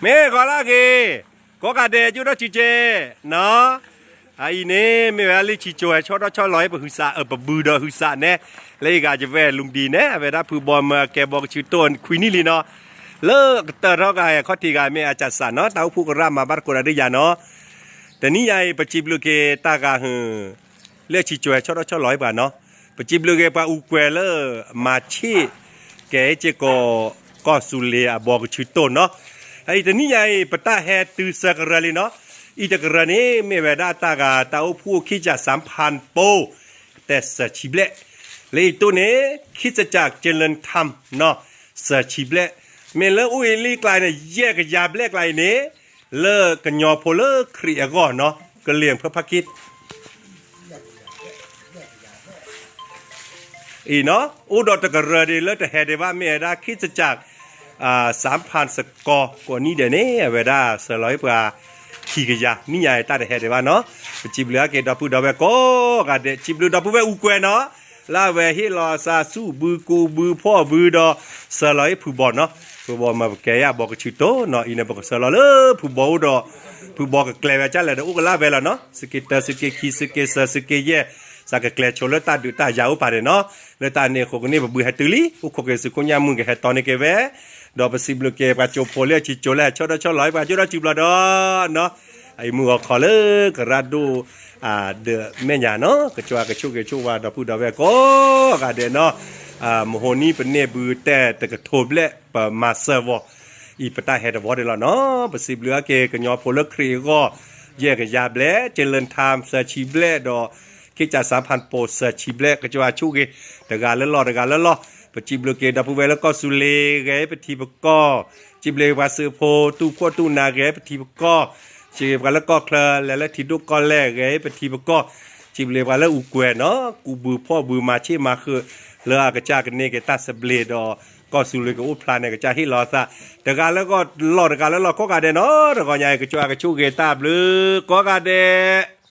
မ့ၢ်ဂီၤလၢအဂ့ၤ, ကိးဂၤဒဲး ကၠိဒီးစုစဲးနီၤ, အအံၤန့ၣ် မ့ၢ်ဝဲဒၣ်လၢဆံးကၠိၤဟဲဆီဒီးဆီလီၤ ပဟုးစး အပဘုဒီးဟုးစးနဲ, လၢအဂၤယဝဲၢ်လူၤဒံးနဲ အဝဲဒၣ်ဖုဘီမၢအကဲဘီကဆူတိၢ်ခွံနံၣ်လံနီၤ, လၢကတၢၢ်ထီၣ်ဂၤဟဲခီၣ်ထံးဂၤမ့ၢ်အကစၢ်နီၤ တၢ်အိၣ်ဖှိၣ်ကရၢမၤဘၣ်တကိးဒီးဒ်ယၤနီၤ, တနံၤညါအံၤ ပစံးဘျုးက့ၤတၢ်ဂၤဟုၣ် လၢဆံးကၠိၤဟဲဆီဒီးဆီလီၤပှၤနီၤ, ပစံးဘျုးက့ၤပှၤအူကွဲၤလၢ မၤဆ့ၣ် ကဲစ့ၢ်ကီး ကီၢ်သူလ့ၤအဘီကဆူတိၢ်နီၤ, အအံၤတနံၤညါအံၤ ပတၢ်ဟဲတုၤစၢၤကရၢလံနီၤ, အံၤတကရၢန့ၣ် မ့ၢ်ဝဲဒၣ်တၢ်ဂၤတၢ်အိၣ်ဖှိၣ်ခံကစၢ်စၢဖၢၣ်ပိၤ တဲစၢၤဆံဘျဲၣ်, လၢအံၤတိၢ်န့ၣ် ခံကစၢ်ကၠလၢထၢမ်နီၤ, စၢၤဆံဘျဲၣ်, မ့ၢ်လၢအိၣ်အံၤလံကျါန့ၣ် ယဲၢ်ကယၤဘျဲၣ်ကျါအံၤန့ၣ် လၢကညီဖိလၢခရံာ်အဂီၢ်နီၤ ကလ့ၣ်ဖၢဖးက့ အံၤနီၤ အိၣ်ဒီးတကရၢဒံးလၢတဟဲဒံးဘၣ် မ့ၢ်ဝဲဒၣ်ခံကစၢ် စၢဖၢၣ်စကီၤ ကိးနံၣ်ဒဲးန့ၣ် အဝဲဒၣ်စၢၤလီၤဟ့ၣ်ပှၤ ခံကယၤ နံၣ်ညါအံၤတၢ်တဟဲဒံးဘၣ်နီၤ, ပစံးဘျုးအက့ၤဒီပုၢ်ဒီဝဲၢ်ကိးဂၤဒဲး စံးဘျုးဒီပုၢ်ဝဲၢ်အူကွဲၤနီၤ, လၢအဝဲဟ့ၣ်လီၤသးဆူၣ်ဘုကူဘုဖှီၣ်ဘုဒီး စၢၤလီၤဟ့ၣ်ဖုဘီနီၤ, ဖုဘီမၢပကဲယၤဘီကဆူတိၢ်နီၤ, အံၤန့ၣ် ပကစၢၤလီၤလၢဖုဘီအိၣ်ဒီး ဖုဘီကကျဲၤဝဲကၢ်လဲၣ်ဒီးအိၣ်ကလၢဝဲလီၤနီၤ, စူၢ်က့ၤတၢ စူၢ်က့ၤခံ စူၢ်က့ၤသၢ စူၢ်က့ၤယဲၢ်, စးကကျဲၤဆိလၢတၢ်ဒုးတၢ်ယၤအိၣ်ပာ်န့ၣ်နီၤ, လၢတၢ်န့ၣ်အဃိကန့ၣ် ပဘုးဟဲတုၤလံ အိၣ်ခိးက့ၤဆူခိၣ်ညၣ်မုၢ်ကဟဲတီန့ၢ်က့ၤဝဲ, ဒီးပစံးဘျုးက့ၤပှၤကၠိဖိလၢအဆံးကၠိၤလၢဟဲဆီဒီးဆီလီၤပှၤကၠိဒီးစုဘျီဒီးနီၤ, အအံၤမုၢ်ဂီၤခီလၢကရၢဒိၣ် ဒီးမဲာ်ညါနီၤ, ကစၢ်ကဆိၣ်ဂ့ၤဆိၣ်ဝါဒီပုၢ်ဒီဝဲၢ်ကိးဂၤဒဲးနီၤ, မဟိနံၤပန့ၢ်ဘုတဲတကထိဘျဲၣ် ပမၤစၢၤဝီၤ, အံၤပတၢ်ဟဲတဝီဒံးလီၤနီၤ, ပစံးဘျုးအက့ၤကညီဖိလၢခရံာ်အဂီၢ်, ယဲၢ်ကယၤဘျဲၣ် ကၠလၢထၢမ် စၢၤဆံဘျဲၣ်ဒီး ခံကစၢ်စၢဖၢၣ်ပိၤစၢၤဆံဘျဲၣ် ကစၢ်ဆိၣ်ဂ့ၤ တဂၤလၢလီၢ်တဂၤလၢလီၢ်, ပစံးဘျုးက့ၤဒီပုၢ်ဝဲၢ်လၢကီၢ်သူလ့ၤ ဂဲၤပထံပကီၢ်, စံးဘျုးပှၤသုးဖိတူၢ်ဖှီၣ်တူၢ်နၤ ဂဲၤပထံပကီၢ်, စံးဘျုးပှၤလၢကီၢ်ချၢ လဲၤလၢထံဒိၣ်ကီၢ်လဲၢ် ဂဲၤပထံပကီၢ်, စံးဘျုးပှၤလၢအူကွဲၤနီၤ ကူးဘုဖှီၣ်ဘုမၤဆ့ၣ်မၤဃုာ် လၢအကစၢ်ကန့ၢ်က့ၤတၢ်သဘျ့ဒီး ကီၢ်သူလ့ၤကအိၣ်ဖျါန့ၣ် ကစၢ်ဟ့ၣ်လီၤသး တဂၤလၢလီၢ်တဂၤလၢလီၢ်ကိးဂၤဒဲးနီၤ, တဂီၤညါအံၤ ကစၢ်ကဆိၣ်ဂ့ၤတၢ်ဘျုးကိးဂၤဒဲး